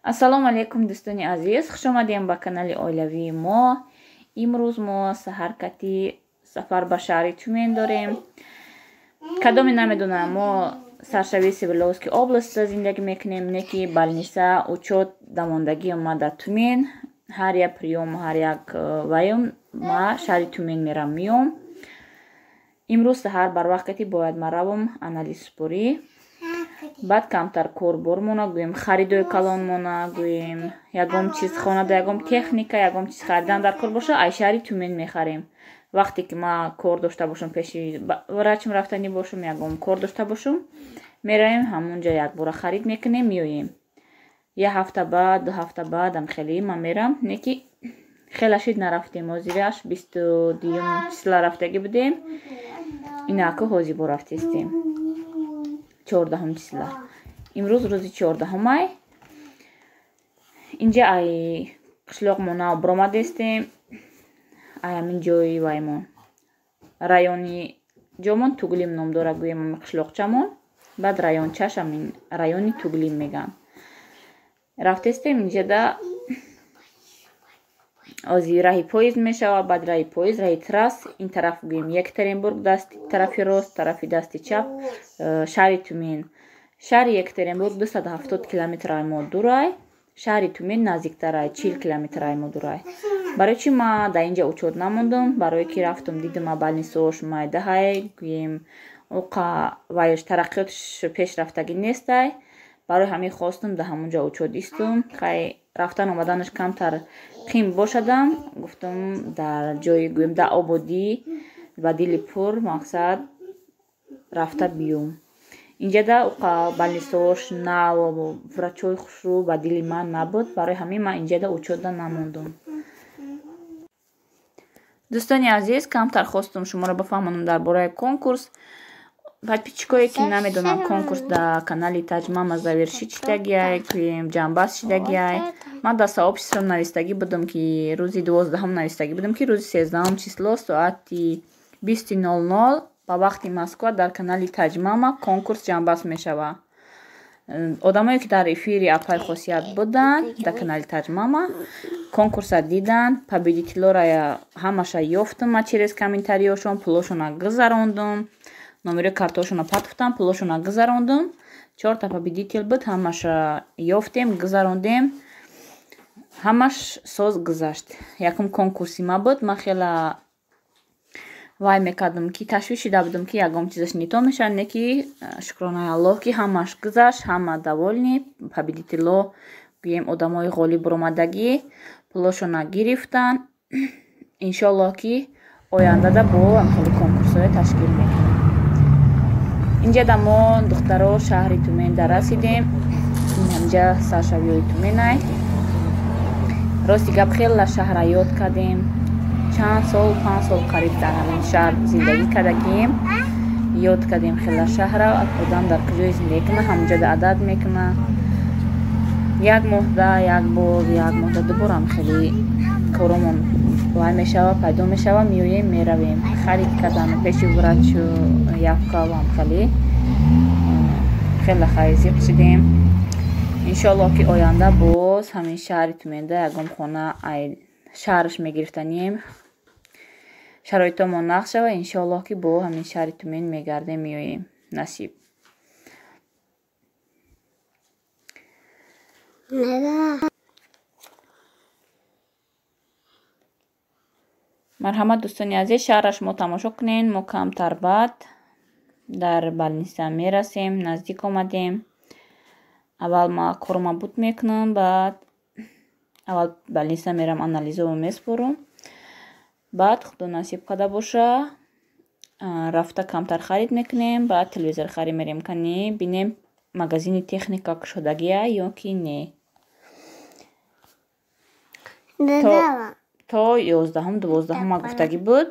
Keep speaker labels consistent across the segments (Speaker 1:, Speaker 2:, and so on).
Speaker 1: Ассалому алайкум, дӯстони азиз, хуш омадем ба канали оилавии мо. Имрӯз мо саҳаркати сафар ба шаҳри Тюмен дорем. Кадоме намедонам, мо саршавии Свердловский областда зиндагӣ мекунем, не ки больница учёт дамондагӣ ма дар Тюмен. Ҳар як приём, ҳар як ваём ма шаҳри Тюмен мерам миём. Имрӯз саҳар барвақт бояд ма равам анализ супорӣ. Баъд камтар корбор мона, гӯем харидои калон мона, гӯем ягон чиз хонада, ягон техника, ягон чиз харидан дар кор боша, ай шаҳри Тюмен мехарем. Вақте ки ма кор дошта бошам, пеши врачам рафтанӣ бошам, ягон кор дошта бошам, меравем ҳамонҷа якбора харид мекунем, меоем. Як ҳафта баъд, 2 ҳафта баъдам хеле ма мерам, не ки хела шид нарафтем, ҳозираш 22 числа рафтагӣ будем, инаку ҳозир бо рафтестем. 14 числа. Имрӯз рӯзи 14 май. Инҷа ай қишлоқмона баромадестем. Ай ҳамин ҷои ваймон. Райони ҷомон Туглим ном дора, гӯем ҳамин қишлоқчамон. Баъд райончаш ҳамин райони Туглим меган. Рафтестем инҷада ози раҳи поезд мешава, баъд раҳи поезд, раҳи трасс, ин тараф гӯем Екатеринбург, дасти тарафи рост, тарафи дасти чап шаҳри Тюмен. Шаҳри Екатеринбург 270 километр ай мо дурай, шаҳри Тюмен наздиктарай, 40 километр ай мо дурай. Барои чи ма дар инҷа учёт намондум? Барое ки рафтум дидум ма больницаош майдаҳай, гӯем оқа вайш тараққиётш пешрафтагӣ нестай. Барои ҳамин хостум дар ҳамонҷа учёт истум. Хай рафтан омаданаш камтар қим бошадам, гуфтум дар ҷои гӯем дар ободӣ ба дили пур мақсад рафта биём. Инҷада оқа больницаош нав, врачои хушрӯ ба дили ман набуд, барои ҳамин ман инҷада учётда намондум. Дӯстони азиз, камтар хостум шуморо бафаҳмонам дар бораи конкурс. Подписчикое ки намедонанд, конкурс дар канали Таҷмама завершить шидагиай, гӯем ҷамъбаст шидагиай. Ман дар сообществом навистагӣ будам, ки рӯзи 12 навистагӣ будам, ки рӯзи 13 число соати 20:00 ба вақти Москва дар канали Таҷмама конкурс ҷамъбаст мешавад. Одамое ки дар эфири апай хосият буданд дар канали Таҷмама, конкурса диданд, победителора ҳамаша ёфтум ма через комментариёшон, пулошона гузарондум, номери картошона патуфтам, пулошона гузарондум. 4 победител буд, ҳамаша ёфтем, гузарондем. Ҳамаш соз гузашт. Якум конкурси ма буд, ман хела вай мекардам, ки ташвиш шида будам, ки ягон чизаш не то мешавад, не ки шукронаи Аллоҳ, ки ҳамаш гузашт, ҳама довольны, победитело гӯем одамои ғолиб баромадагӣ, пулошона гирифтанд. Иншоаллоҳ, ки ояндада бо хеле конкурсҳое ташкил мекунем. Инҷа мо духтаро шаҳри Тюмен дарасидем. Инҷа саршавиҳои Тюменай. Рости гап хела шаҳра ёд кардем. Чанд сол, 5 сол қариб дар ҳамин шаҳр зиндагӣ кардагием. Ёд кардем хела шаҳра, одам дар куҷое зиндагӣ кунад, ҳамонҷода адад мекунад. Як моҳда як бор, як моҳда ду бор ҳам хеле коромон вай мешава, пайдо мешава, меоем, меравем. Харид кардан пеши врачу явкавам хеле хеле хайзиқ шидем. Иншоаллоҳ, ки оянда боз ҳамин шаҳри Тюменда ягон хона ай шаҳраш мегирифтанием. Шароитомон нақш шава, иншоаллоҳ, ки бо ҳамин шаҳри Тюмен мегардем, меоем. Насиб. Марҳамат, дӯстони азиз, шаҳрра шумо тамошо кунед. Мо камтар баъд дар больница мерасем, наздик омадем. Аввал ма корма буд мекунам, баъд аввал больница мерам, анализоро меспорам. Баъд худо насиб карда боша, рафта камтар харид мекунем, баъд телевизор харид мерем, кани бинем магазини техника кушодагия ё ки не. То 11-ум, 12-ум ма гуфтагӣ буд.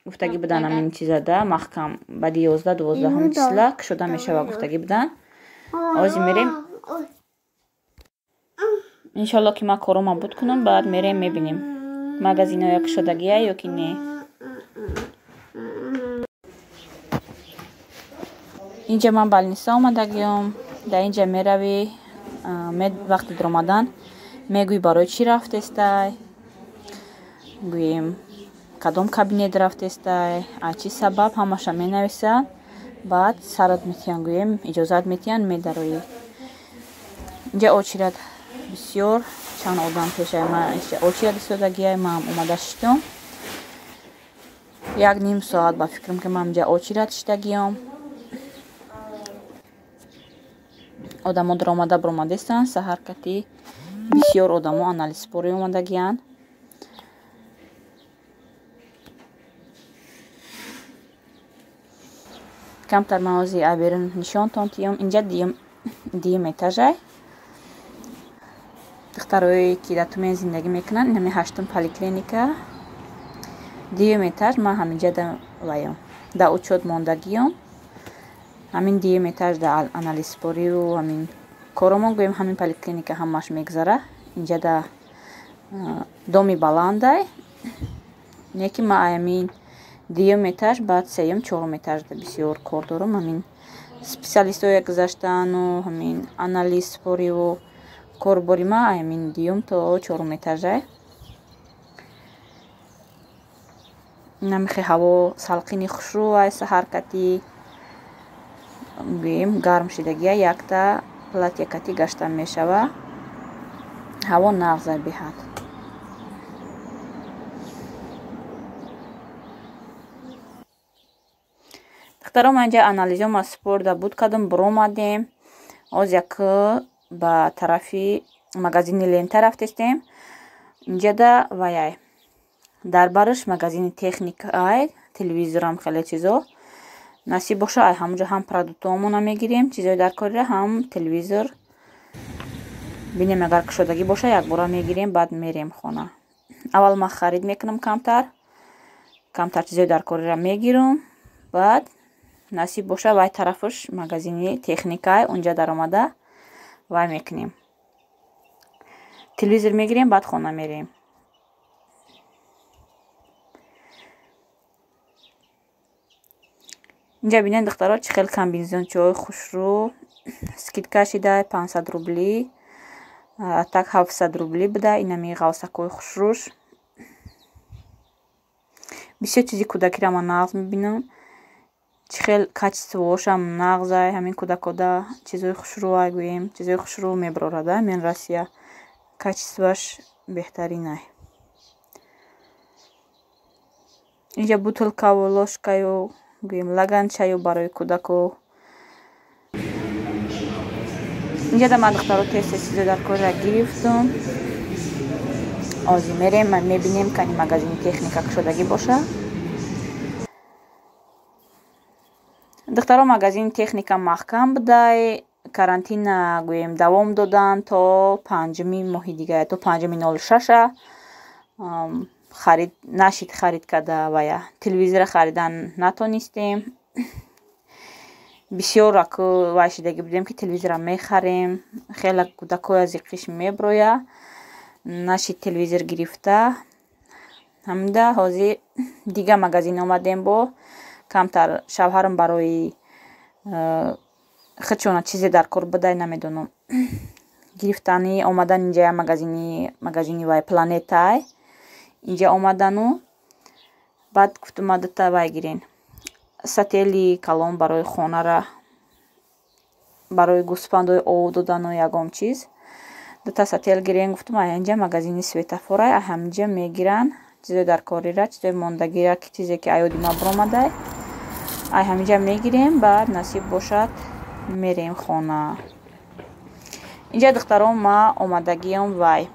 Speaker 1: Гуфтагӣ будан ҳамин чизада маҳкам баъди 11-12 числа кушода мешава гуфтагӣ будан. Ҳозир мерем. Иншоаллоҳ, ки ман корома буд кунам, баъд мерем мебинем магазиноя кушодагия ё ки не. Инҷа ман больница омадагиём. Дар инҷа меравӣ, Вақти даромадан мегӯй барои чӣ рафтестай, гӯем кадом кабинет рафтестай, аз чӣ сабаб, ҳамаша менависанд. Баъд сарат метиҳанд, гӯем иҷозат метиҳанд, медароӣ. Инҷа очират бисёр, чанд одам пешаи ман очират истодагиай, манам омада шиштум. Як ним соат ба фикрам ки ман инҷа очират шиштагиём. Одамо даромада баромадестанд, саҳар кати бисёр одамо анализспорӣ омадагиянд. Камтар ман ҳозир аберун нишонтон тиём. Инҷа дуюм этажай. Духтарое ки дар Тумен зиндагӣ мекунанд, ин ҳамин ҳаштум поликлиника. Дуюм этаж, ман ҳаминҷа ваём дар учёт мондагиём. Ҳамин дуюм этаж дар анализспорию ҳамин коромон, гӯем ҳамин поликлиника ҳамаш мегузара. Инҷа да доми баландай, не ки ман ҳамин дуюм этаж, баъд сеюм, чорум этажда бисёр кор дорам. Ҳамин специалистҳое гузаштану ҳамин анализспориву корбори ма ҳамин дуюм то чорум этажай. Намихе ҳаво салқини хушрӯ ай, саҳар кати гӯем гарм шидагия, якта платья кати гашта мешава. Ҳаво нағзай беҳад. Духтаро, ман инҷа анализҳома супорда буд кардам, буромадем. Оз як ба тарафи магазини Лента рафтестем. Инҷада ваяй дар бараш магазини техникаай, телевизорам хеле чизо. Насиб боша, ай ҳамонҷо ҳам продуктоомона мегирем, чизои дар корира, ҳам телевизор. Бинем агар кушодагӣ боша, якбора мегирем, баъд мерем хона. Аввал ман харид мекунам камтар, камтар чизои дар корира мегирам, баъд насиб боша вай тарафаш магазини техникаай, унҷа даромада вай мекунем. Телевизор мегирем, баъд хона мерем. Инҷа бинед духтаро, чӣ хел комбинезончаҳои хушрӯ, скидка шида 500 рубли, так 700 рубли буда. Инами ғавсакҳои хушрӯш. Бисёр чизи кӯдакиро ман нағз мебинам. Чӣ хел качествоошам нағзай, ҳамин кӯдакода чизои хушрӯай, гӯем чизои хушрӯ мебарорада ҳамин Россия. Качествоаш беҳтаринай. Инҷа бутылкаву ложкаю, гӯем лаганчаю барои кӯдаку. Инҷа да ман духтаро тез тез чизо дар корра гирифтум. Ҳозир мерем, мебинем кани магазини техника кушодагӣ боша. Духтаро, магазини техника маҳкам будай, карантина гӯем давом додан то панҷуми моҳи дига, то 5.06. Харид нашид, харид карда вая телевизора харидан натонистем. Бисёр аку вай шидагӣ будем ки телевизора мехарем, хеле кӯдакҳои аз иқиш меброя. Нашид телевизор гирифта. Ҳамда ҳозир дига магазин омадем, бо камтар шавҳарам барои худшона чизе дар кор будай, намедонам. Гирифтани омадан инҷа магазини вай Планетай. Инҷа омадану баъд гуфтум ма дута вай гирен. Сатели калон барои хонара, барои гӯсфандои ов додану ягон чиз. Дута сател гирен гуфтум, ай инҷа магазини светофорай, ай ҳаминҷа мегиранд чизои дар корира, чизои мондагира, ки чизе ки аёди ма буромадай. Ай ҳаминҷа мегирем, баъд насиб бошад мерем хона. Инҷа духтарон ма омадагиём вай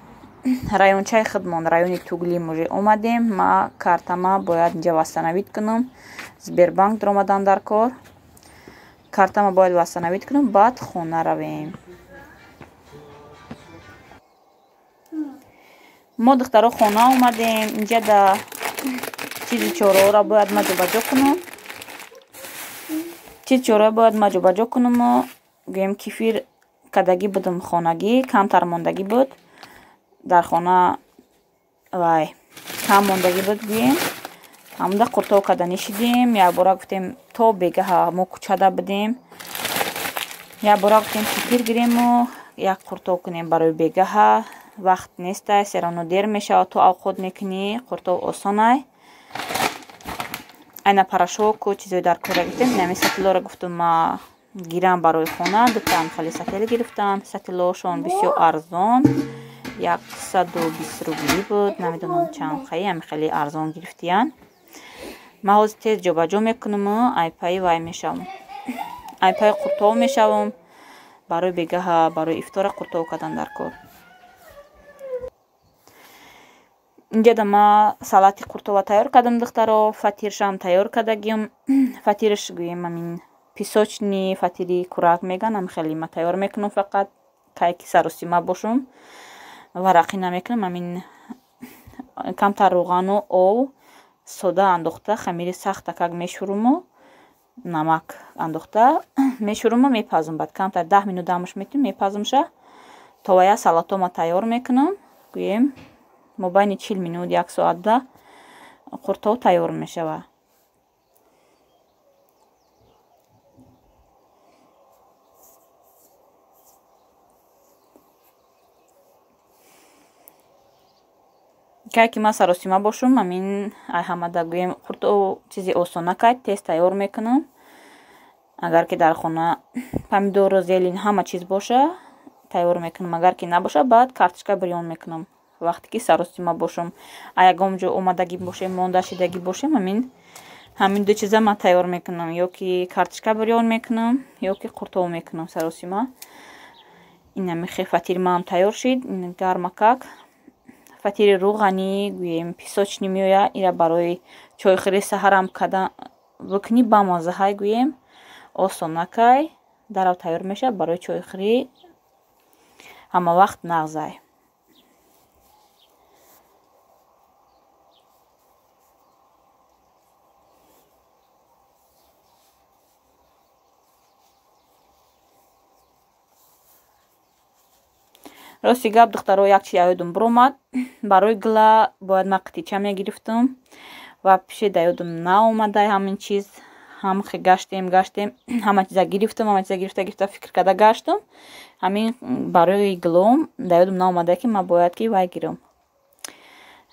Speaker 1: райончаи худмон, райони Тугли муже омадем. Ма картама бояд инҷа восстановить кунам. Сбербанк даромадан дар кор. Картама бояд восстановить кунам, баъд хона равем. Мо духтаро хона омадем. Инҷа да чизи чораҳоро бояд ма ҷобаҷо кунам. Чизи чораҳо бояд ма ҷобаҷо кунаму гӯем кефир кадагӣ будам хонагӣ, камтар мондагӣ буд. Дар хона вай кам мондагӣ буд, гӯем. Ҳамда қуртоб карда нишидем. Якбора гуфтем то бегаҳа мо кӯчада будем. Якбора гуфтем кефир гирему Як қуртоб кунем барои бегаҳа. Вақт нестай, серано дер мешавад, то авқот мекунӣ, қуртоб осонай. Айна порошоку чизои дар кора гирифтем. Инами сатилоро гуфтум ма гирам барои хона. Дутаам хеле сатил гирифтам. Сатилошон бисёр арзон. 120 рубли буд. Намедонам чанд қаи, ами хеле арзон гирифтиян. Ман ҳозир тез ҷобаҷо мекунаму айпаи вай мешавам. Айпаи қуртоб мешавам. Барои бегаҳа, барои ифтора қуртоб кардан дар кор. Инҷа ма салати қуртова тайёр кардам, духтаро. Фатиршам тайёр кардагим. Фатирш гӯем амин песочни фатири курак меган, ам хеле ма тайёр мекунам фақат. Кай ки саросима бошум, варақӣ намекунам. Амин камтар рӯғану ов сода андохта, хамири сахтакак мешӯруму намак андохта мешӯруму мепазум. Баъд камтар 10 минут дамаш метум, мепазумша. То вая салатома тайёр мекунам. Гӯем мобайни 40 минут, 1 соатда қуртоб тайёр мешавад. Кай ки ман саросима бошум, амин ай ҳамада гӯем қуртоб чизи осонакай, тез тайёр мекунам. Агар ки дар хона помидору зелень ҳама чиз боша, тайёр мекунам. Агар ки набоша, баъд картошка бирён мекунам. Вақте ки саросима бошум, а ягон ҷо омадагӣ бошем, монда шидагӣ бошем, ҳамин ду чиза ман тайёр мекунам. Ё ки картошка бирён мекунам, ё ки қуртоб мекунам саросима. Инами хе фатири маам тайёр шид. Гармакак фатири рӯғанӣ гӯем песочни меояд. Ира барои чойхӯри саҳарам када бикунӣ бамаззаҳай гӯем, осонакай дарав тайёр мешавад. Барои чойхӯрӣ ҳама вақт нағзай. Рости гап, духтаро, як чи ёдум биромад. Барои гила бояд ман қитича мегирифтам ва пиши да ёдум наомада ҳамин чиз. Ҳам хе гаштем, ҳама чиза гирифтам, ҳама чиза гирифта гирифта фикр карда гаштам. Ҳамин барои гилом да ёдум наомада ки ман бояд ки вай гирам.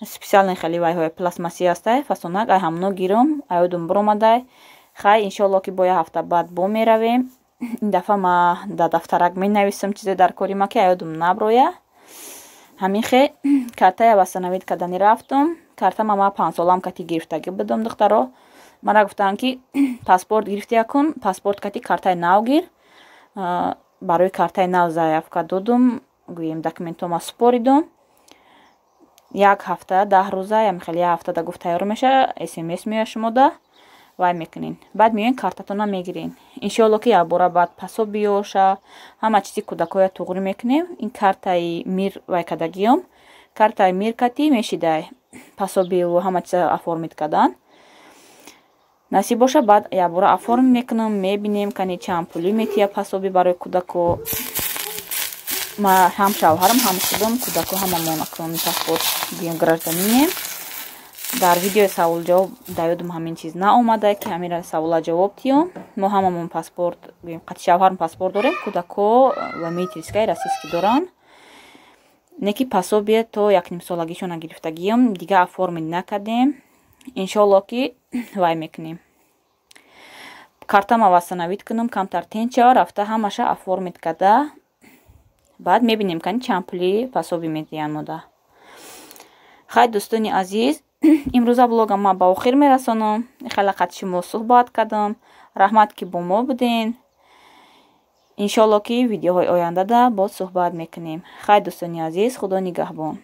Speaker 1: Специални хеле вайҳои пластмассӣ ҳастай, фасонак, ай ҳамно гирам, ай ёдум биромадай. Хай иншоалло ки бо як ҳафта баъд бо меравем. Ин дафъа ма дар дафтарак менависам чизе дар кори ма ки ёдум наброя. Ҳамин хе картая восстановить кардани рафтам. Картама ма 5 солам кати гирифтагӣ будам, духтаро. Мара гуфтанд ки паспорт гирифти якун, паспорт кати картаи нав гир. Барои картаи нав заявка додум, гӯем документома супоридум. Як ҳафта, 10 рӯза, ям хеле як ҳафтада гуфт тайёр меша, СМС меояд шумода, вай мекунин. Баъд меоен картатона мегирин. Иншоалло ки якбора баъд пасо биёша, ҳама чизи кӯдакоя туғрӣ мекунем. Ин картаи мир вай кардагиём. Картаи мир кати мешидай пасобиу ҳама чиза оформить кардан. Насиб боша баъд якбора оформ мекунам, мебинем кани чанд пулӣ метия пасоби барои кӯдако. Ма ҳам шавҳарам, ҳам худам, кӯдако ҳамамон акнун паспорт гӯем гражданинем. Дар видеои савол-ҷавоб да ёдум ҳамин чиз наомада ки ҳамин савола ҷавоб диҳам. Мо ҳамамон паспорт гӯем, қати шавҳарам паспорт дорем, кӯдако ва метрическаи российский доранд. Не ки пасобие то 1,5 солагишона гирифтагиём, дига оформить накардем. Иншоалло ки вай мекунем. Картама восстановить кунам, камтар тенча рафта ҳамаша оформить карда. Баъд мебинем кани чанд пули пасоби медиҳанд мода. Хай дӯстони азиз, имрӯза блогам ман ба охир мерасонам. Хеле қад шумо суҳбат кардам. Раҳмат ки бо мо буден. Иншоалло ки видеоҳои ояндада боз суҳбат мекунем. Хай дӯстони азиз, Худо нигаҳбон.